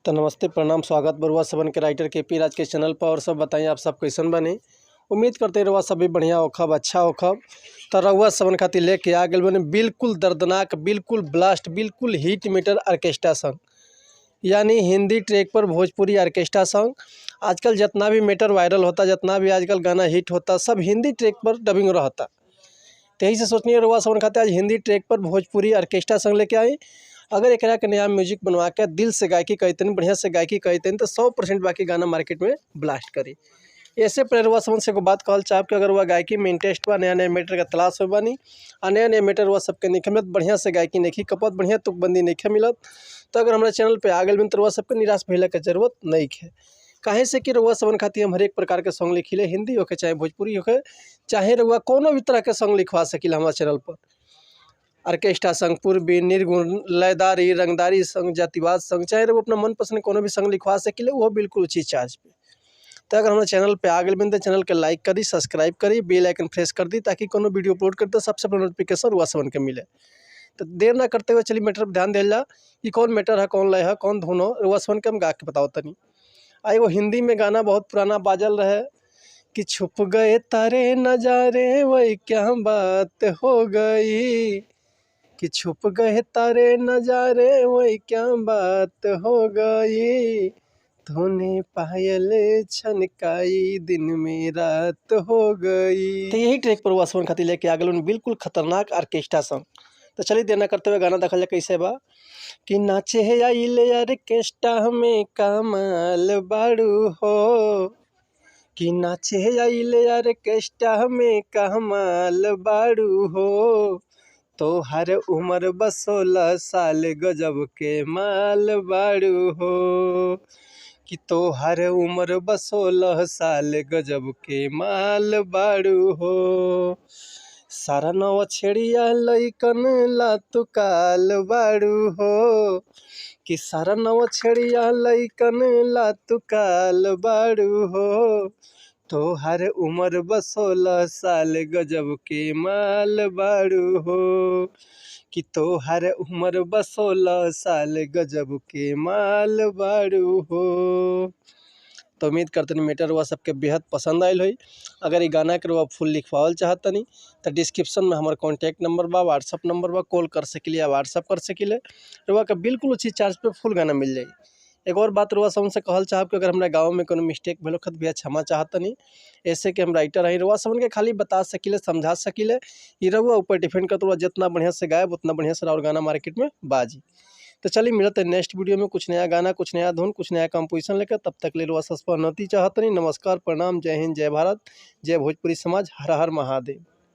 तो नमस्ते, प्रणाम, स्वागत बरुआ सबन के राइटर के पी राज के चैनल पर। और सब बताइए आप सब कैसन बनी। उम्मीद करते रहुआ सब भी बढ़िया होखब, अच्छा होखब। तो रहुआ सबन खातिर लेके आ गइल बनी बिल्कुल दर्दनाक, बिल्कुल ब्लास्ट, बिल्कुल हिट मीटर ऑर्केस्ट्रा सॉन्ग, यानी हिंदी ट्रैक पर भोजपुरी ऑर्केस्ट्रा सॉन्ग। आजकल जितना भी मैटर वायरल होता, जितना भी आजकल गाना हिट होता, सब हिंदी ट्रैक पर डबिंग रहता। तो यही से सोचनी रहुआ सबन खातिर आज हिंदी ट्रैक पर भोजपुरी ऑर्केस्ट्रा सॉन्ग लेके आई। अगर एकरा के नया म्यूजिक बनवा के दिल से गायकी कहतनी, बढ़िया से गायकी कहतनी, तो 100% बाकी गाना मार्केट में ब्लास्ट करी। ऐसे पहले रउआ सबन से एगो बात कहल चाहब कि अगर वह गायकी में इंटरेस्ट बा, नया नया मैटर के तलाश में बानी आ नया नया मैटर वह सबके नहीं मिलत, बढ़िया से गायकी नहीं कपत, बढ़िया तुकबंदी नहीं मिलत, तो अगर हमारा चैनल पे आ गइल बानी तो रउआ सबके निराश भइला के जरूरत नहीं है। काहे से कि रउआ सबन खातिर हम हरेक प्रकार के सॉन्ग लिखिले, हिंदी होके चाहे भोजपुरी होके, चाहे रउआ कोनो भी तरह के सॉन्ग लिखवा सकिला हमारा चैनल पर। ऑर्केस्ट्रा संग, पूर्वी, निर्गुण, लयदारी, रंगदारी संग, जातिवाद संग, चाहे रउआ अपना मनपसंद कोनो भी संग लिखवा सकिले, वो बिल्कुल उचित चार्ज पे। तो अगर हमारे चैनल पे आ गइल बानी तो चैनल के लाइक करी, सब्सक्राइब करी, बेल आइकन प्रेस कर दी, ताकि कोनो वीडियो अपलोड करते तो सबसे पहले नोटिफिकेशन रउआ सबन के मिले। तो देर ना करते हुए चलिए मैटर पर ध्यान दिहल जा कि कौन मैटर है, कौन लय है, कौन धुन हो, रउआ सबन के हम गा के बताओ तनी। आ एगो हिंदी में गाना बहुत पुराना बाजल रहे कि छुप गए तारे नजारे वही क्या बात हो गई, कि छुप गए तारे नजारे वही क्या बात हो गई, धुने पायल छनकाई दिन में रात हो गई। तो यही ट्रैक पर वासवन खातिर लेके आ गइल बिल्कुल खतरनाक ऑर्केस्ट्रा सॉन्ग। तो चलिए देर ना करते हुए गाना देखल जाए कैसे बा। कि नाचे है आइल ऑर्केस्ट्रा में कमाल बाड़ू हो, कि नाचे है आइल ऑर्केस्ट्रा में कमाल बाड़ू हो, तोहर उम्र बस 16 साल गजब के माल बाड़ू हो, कि तोहर उम्र बस 16 साल गजब के माल बाड़ू हो, सारा नव छेड़िया लइकन ला तू काल बाड़ू हो, कि सारा नव छेड़िया लइकन ला तू काल बाड़ू हो, तोहर उम्र बस 16 साल गजब के माल बाड़ू हो, कि तोहर उम्र बस 16 साल गजब के माल बाड़ू हो। तो उम्मीद करतनी मैटर हुआ सबके बेहद पसंद आयल होई। अगर ये गाना के रुआ फुल लिखवावल चाहतनी तो डिस्क्रिप्शन में हमार कॉन्टैक्ट नंबर बा, व्हाट्सअप नंबर बा, कॉल कर सकिले या व्हाट्सअप कर सकिले। रुआ के बिल्कुल उचित चार्ज पे फुल गाना मिल जाई। एक और बात रुआ सबन से कहल चाहब कि अगर हमरा गाँव में कोनो मिस्टेक भेल होखत भैया क्षमा चाहतनी, ऐसे कि हम राइटर हई, रुआ सबन के खाली बता सकिले, समझा सकिले। ये रउआ ऊपर डिपेंड करत, रुआ जितना बढ़िया से गायब उतना बढ़िया से और गाना मार्केट में बाजी। तो चलिए मिलते हैं नेक्स्ट वीडियो में कुछ नया गाना, कुछ नया धुन, कुछ नया कंपोजिशन लेकर। तब तक ले रुआ सबसे नती चाहतनी। नमस्कार, प्रणाम, जय हिंद, जय भारत, जय भोजपुरी समाज, हर हर महादेव।